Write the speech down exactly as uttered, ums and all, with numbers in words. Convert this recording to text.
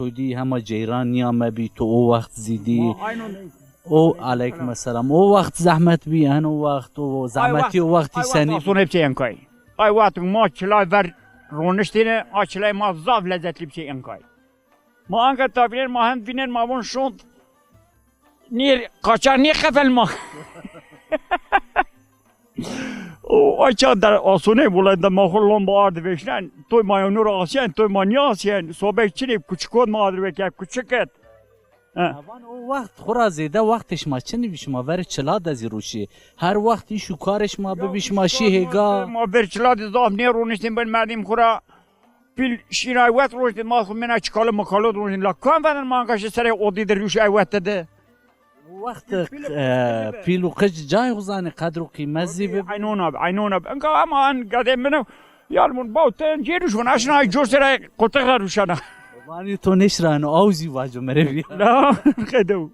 to dî hema ceyran nîyame bî, to o wext zî dî. Ma aynon. O, aleykum selam. O wext zehmet bî, hen o wext, o zehmetî o wextî senî bî? Asonê biçe enkay. Ay wext ma çilay ver roniştêne, a çilay ma zaf lezzetlî biçe enkay. Ma anka ta vînen, ma hem vînen, ma von şond. Nî qaçax nî qefel ma. O, ay çax der asonê, wulay de ma xo lomba ardi veşnen, toy ma yonû ra asyen, toy ma nîasyen, sobek çinê, kuçikot ma ardi veke, kuçiket. He. Ma van o wext xwu ra zêde wextê şima çinî bî, şima verê çila de zî rûşî. Her wext îş û karê şima bibî, şima şî hêga. Ma ver çila de zaf nêroniştên bin merdîm xwu ra. Pîl şînay wet roştê ma xwu mena çikalo mikalo roştên. La kam veden ma anka şi serê odî de rûş ay wet de. Wext, e, pîl û qic cayê xwu zanê, qedr û qîmet zî bi. Aynon abi, aynon abi. Enka ama an gadê min o. Yar mun baw te cêrûş vun aşna ay cor sera qurtix ra ruşana. Vanî to nêşirano, aw zî vaco merevî. La, qedew.